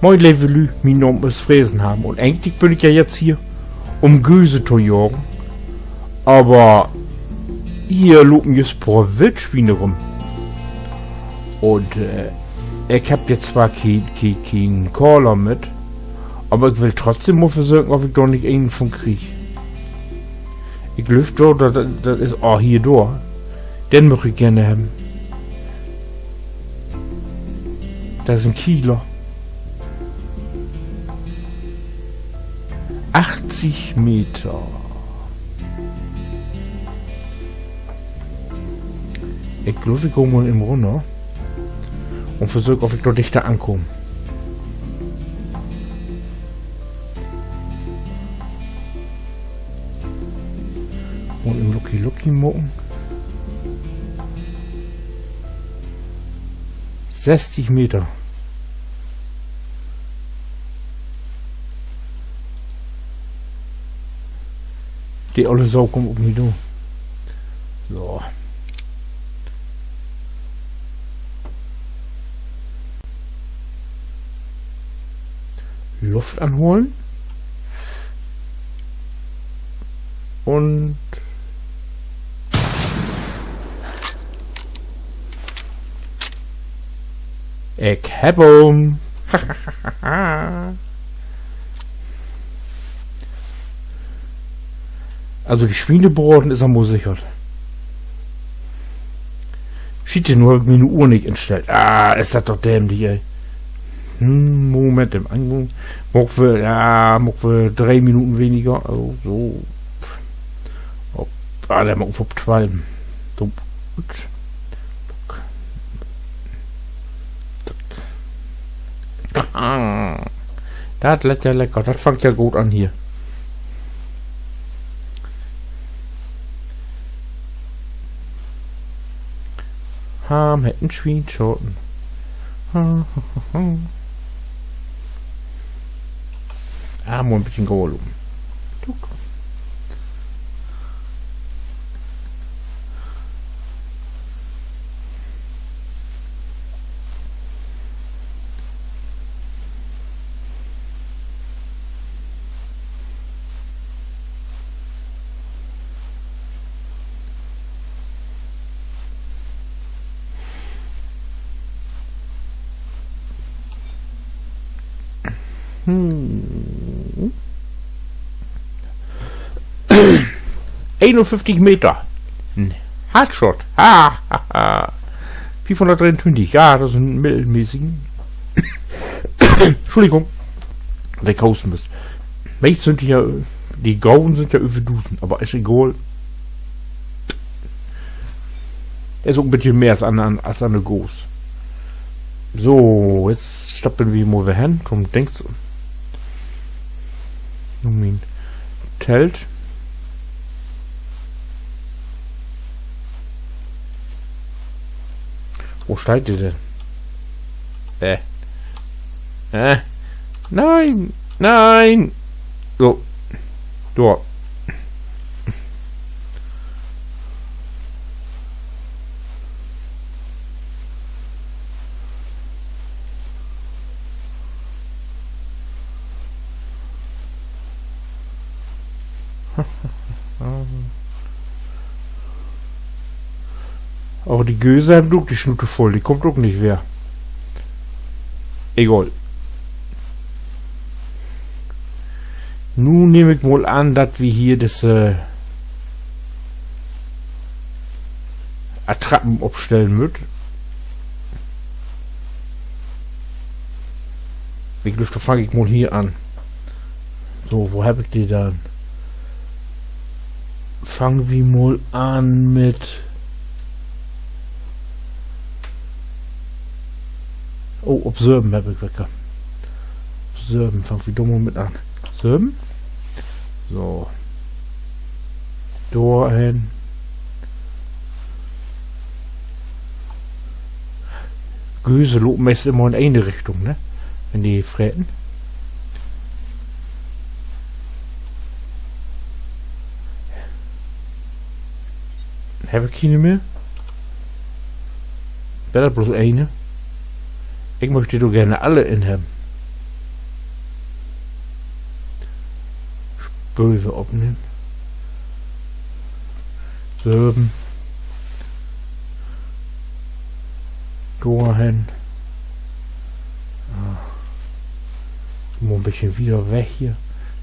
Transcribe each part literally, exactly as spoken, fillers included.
Moin, leve Lü, mien Naam is Fresenhagen un egentlich bün ik ja jetzt hier, um Göse to jagen. Aver hier lopen jüst poor Wildswien rüm. Un, äh, ik hebb jetzt zwar keen, keen, keen Koller mit, aver ik will trotzdem mal versöken, of ik dor nich een vun krieg. Ik glööv dor, dat, dat is, ah, hier dor. Den much ik geern hebben. Dat is en Kieler. Achtzig Meter. Ik glööv, ik gah mal even rünner un versöök, of ik dor dichter ankaam. Un en Lucky Lucky maken. Sesstig Meter. De olle Sau kummt op mi to. So. Luft anholen. Un ik hebb em. Also, de Swienbraden is al mal sichert. Schiet, nu heff ik miene Uhr nich instellt. Ah, is dat doch dämlich, ey. Hm, Moment, im Anfang. Maakt wi, ja, maakt wi dree Minuten weniger. Also, so. Op, ah, denn maakt wi op twalf. So, goot. Dat lett ja lecker. Dat fangt ja goot an hier. Harm hett en Swien schaten. Ah, mal en beten gauer lopen. Tuck. Hm. Eenunföfftig Meter. En Hardshot. Ha, ha, ha. Fiefhunnertdreeuntwintig. Ja, dat is en middelmäßigen. Entschuldigung. De Kosten bist. Meist sünd de ja, de Goden sünd ja över dusend, aver is egal. Is ok en beten mehr as an, an, as an de Goos. So, nu stappen wi mal weer hen to'n Dings. Nu mien Telt. Wo steiht de denn? Äh. Äh. Nein! Nein! So. Dor. Aver de Göse hebbt ok de Snute vull, de kummt ok nich weer. Egal. Nu nehm ik mal an, dat wi hier disse Attrappen opstellen mööt. Ik glööv, dor fang ik mal hier an. So, wo heff ik de denn? Fangt wi mal an mit, oh, op söven heff ik lecker. Söven, fangt wi dor mal mit an. Söven? So. Dorhen. Göse lopen meist immer in een Richtung, ne? Wenn de freten. Heff ik kene mehr? Weer dat bloots ene? Ik much de doch geern alle in hebben. Böve opnehmen. Söven. Dorhen. Ah. Mal en beten wieder weg hier.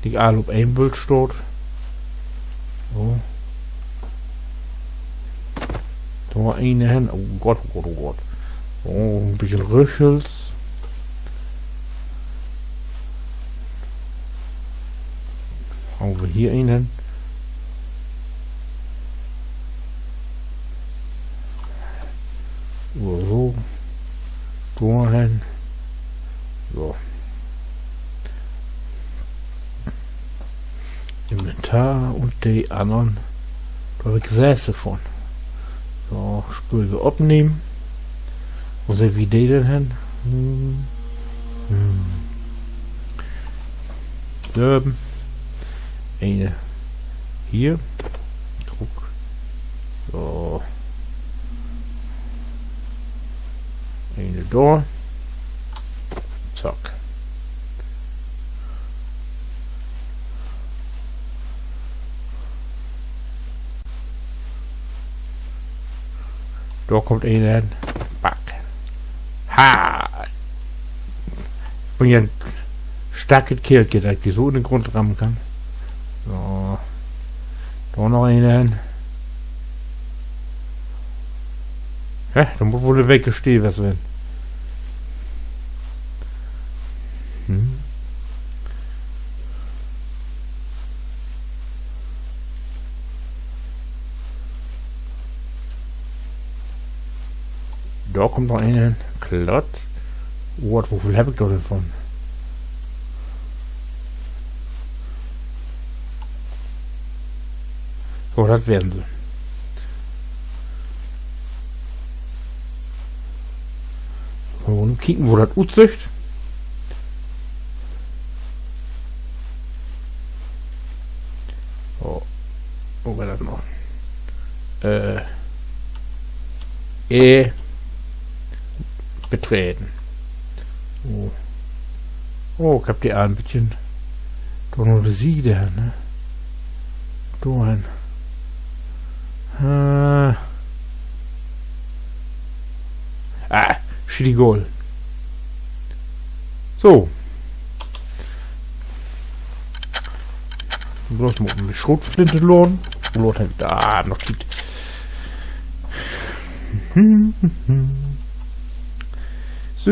Nich all op een Bild staht. So. Dor een hen. Oh Gott, oh Gott, oh Gott. So, en beten Rüchels. Hauen wi hier een hen. Oder so. Dorhen. So. Inventar un de annern. Dor heff ik sess vun. So, Spööl weer opnehmen. Wo sett wi de denn hen? Hm. Hm. Söven. Ene hier. Guck. So. Ene dor. Zack. Dor kummt een hen. Back. Ha! Ik bün ja en starket Keerlke, dat ik de so in den Grund rammen kann. So. Dor noch een hen. Hä? Dor mutt woll en Week stahn west ween. Hm. Dor kummt noch een hen. Klotz. Wat, woveel heff ik dor denn vun? So, dat weren se. Mal kieken, wo dat utsücht. Oh. Wo weer dat noch? Äh. Äh. Betreden. Oh. Oh, ik heff de al en beten dor na de Siede hen, ne? Dorhen. Äh. Ah, schietegal. So. Bloots mal op de Schrotflinte laden. Wo laat heff ik dor? Ah, noch Tiet. So.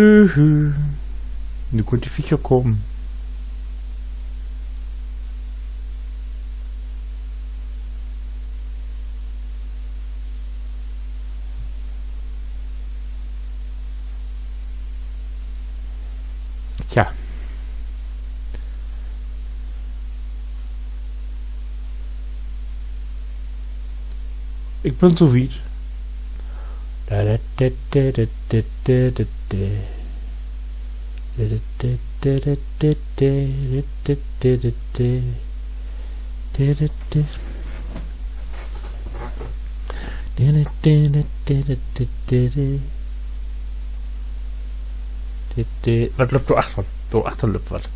Nu köönt de Viecher kamen. Tja. Ik bün so wiet. Wat löppt dor achtern? Dor achtern löppt wat.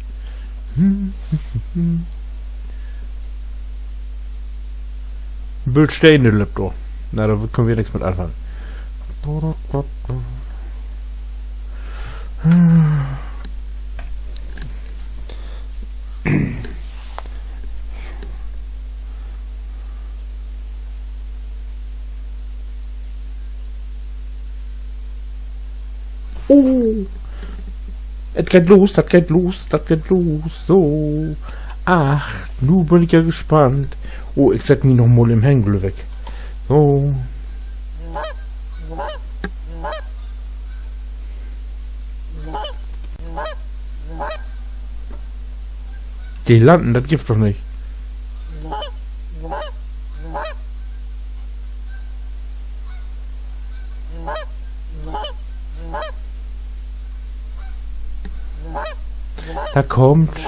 Bült Steen löppt dor. Na, dor köönt wi nix mit anfangen. Oh. Et geiht los, dat geiht los, dat geiht los. So. Ach, nu bün ik ja gespannt. Oh, ik sett mi noch mal in Hengel weg. So. De landen, dat gifft doch nich. Dor kummt.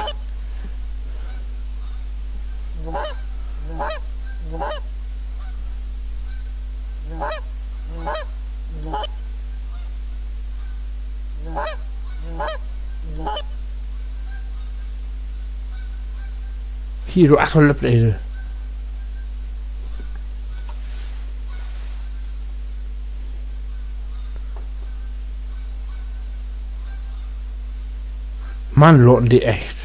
Hier, du Achterlöppt, ey. Mann, laten de echt.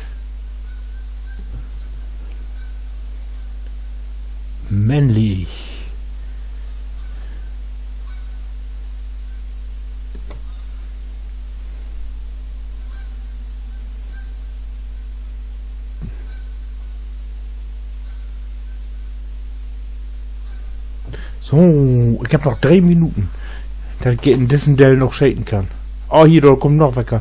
Männlich. So, ik hebb noch dree Minuten. Dat ik in dissen Deel noch scheten kann. Oh, hier, dor kummt noch wecker.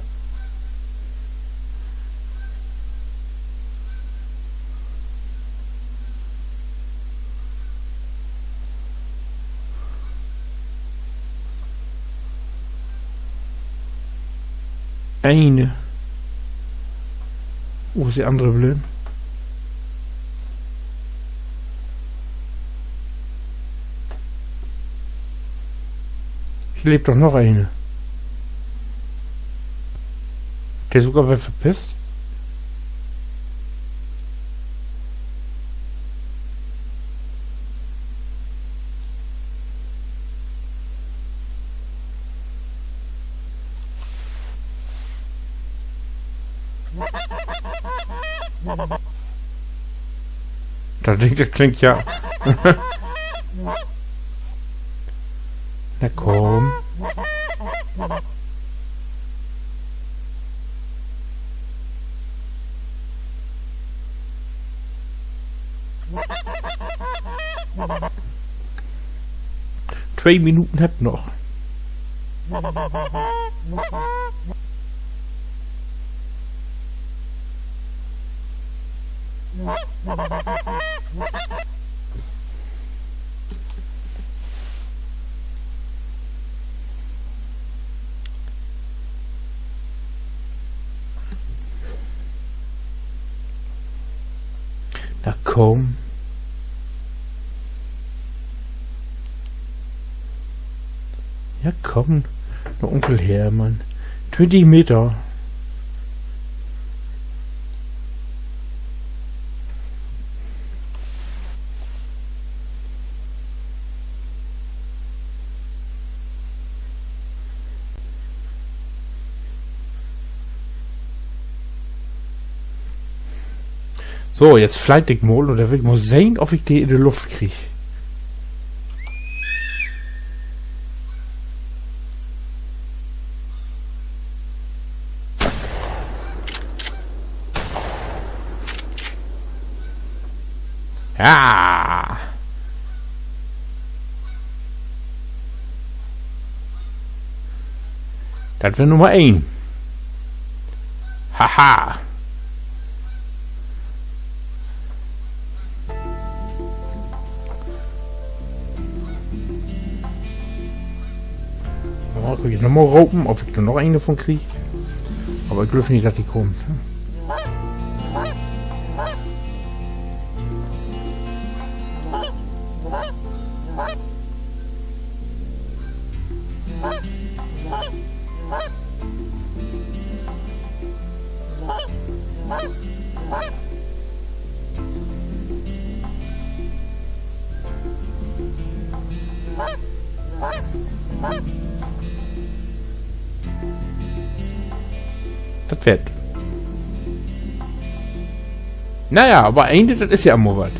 Ene. Wo is de annere bleven? Hier leevt doch noch ene. De is ok al weer verpisst. Dat Ding, dat klingt ja. Na komm. Twee Minuten hebbt noch. Na komm. Ja, komm. Na, Unkel Hermann. Twintig Meter. So, jetzt fleit ik mal un denn will ik mal sehn, of ik de in de Luft krieg. Ja. Dat weer Nummer een. Haha. Ja, kann ik noch mal ropen, of ik dor noch een von krieg. Aver ik glööv nich, dat de kummt. Dat weer 't. Na ja, aver een, dat is ja immer wat.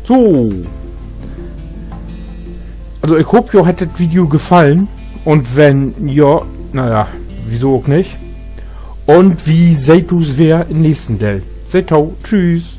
So. Also, ik hoop, jo hett dat Video gefallen. Un wenn jo, na ja, wieso ok nich? Un wi seht us weer in'n nächsten Deel. Seht to, tschüss.